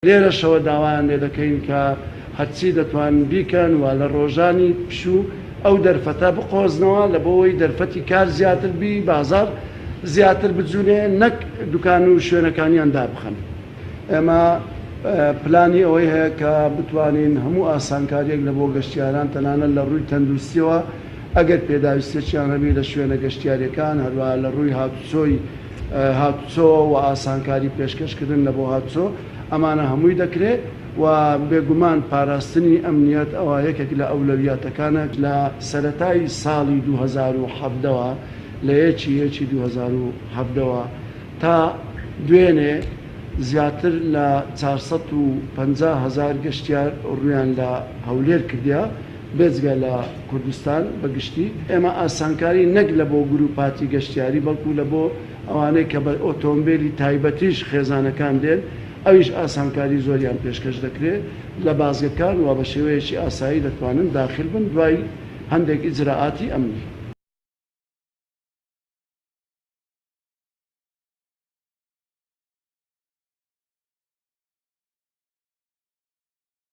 لێرەشەوە داوایان لێ دەکەین کە هەرچی دەتوانن بیکەن و لە ڕۆژانی پشوو ئەو دەرفەتە بقۆزنەوە لە بۆوەی دەرفەتی کار زیاتر بی، بازاڕ زیاتر بجولێ نەک دوکان و شوێنەکانیان دابخەن. ئێمە پلانی ئەوەی هەیە کە بتوانین هەموو ئاسانکارییەک لە بۆ گەشتیاران تەنانەت لە ڕووی تەندروستیەوە ئەگەر پێداویستیەکیان هەبی لە شوێنە گەشتیاریەکان هەروەها لە ڕووی هاتوچۆی هاتوچۆ و ئاسانکاری پێشکەش کردن لە بۆ هاتوچۆ ئەمانە هەمووی دەکرێ و بێگومان پاراستنی ئەمنیەت ئەوە یەکێک لە ئەولەویاتەکانە لە سەرەتای ساڵی 2017 وە لە یەکی یەکی 2017 وە تا دوێنێ زیاتر لە 450 هەزار گەشتیار ڕوویان لە هەولێر کردیە بێجگە لە کوردستان بە گشتی. ئێمە ئاسانکاری نەک لە بۆ گروپاتی گەشتیاری بەڵکو لە بۆ ئەوانەی کە بە ئۆتۆمبێلی تایبەتیش خێزانەکان دێن ئەویش ئاسانکاری زۆریان پێشکەش دەکرێت لە بازگەکان و بە شێوەیەکی ئاسایی دەتوانن داخل بن دوای هەندێک ئیجرائاتی ئەمنی.